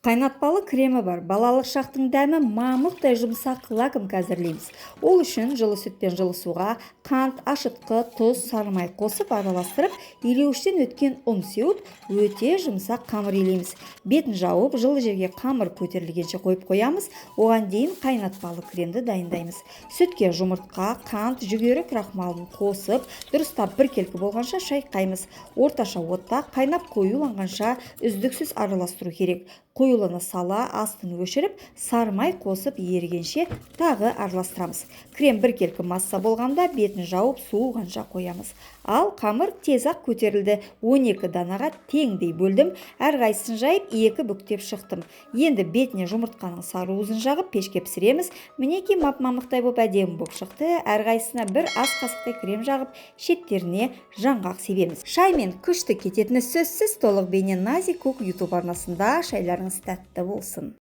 Қайнатпалы кремі бар, балалық шақтың дәмі мамықтай жұмсақ лакомка әзірлейміз. Ол үшін жылы сүт пен жылы суға қант, ашытқы, тұз, сары май қосып араластырып, илеуіштен өткен ұн сеуіп, өте жұмсақ қамыр илейміз. Бетін жауып, жылы жерге қамыр көтерілгенше қойып қоямыз. Оған дейін қайнатпалы кремді дайындаймыз. Сүтке жұмыртқа, қант, жүгері крахмалын қосып, дұрыстап біркелкі болғанша шайқаймыз. Орташа отта қайнап қоюланғанша үздіксіз араластыру керек. Қоюлана сала астын өшіріп, сары май қосып ерігенше тағы араластырамыз. Крем біркелкі масса болғанда бетін жауып, суығанша қоямыз. Ал қамыр тез-ақ көтерілді. 12 данаға теңдей бөлдім. Әрқайсысын жайып, екі бүктеп шықтым. Енді бетіне жұмыртқаның сары уызын жағып, пешке пісіреміз. Мінекей, мап-мамықтай боп әдемі боп шықты. Әрқайсысына бір ас қасықтай крем жағып, шеттеріне жаңғақ себеміз. Шаймен күшті кететіні сөзсіз. Толық бейне Нази Кук YouTube арнасында. Шайларыңыз тәтті болсын.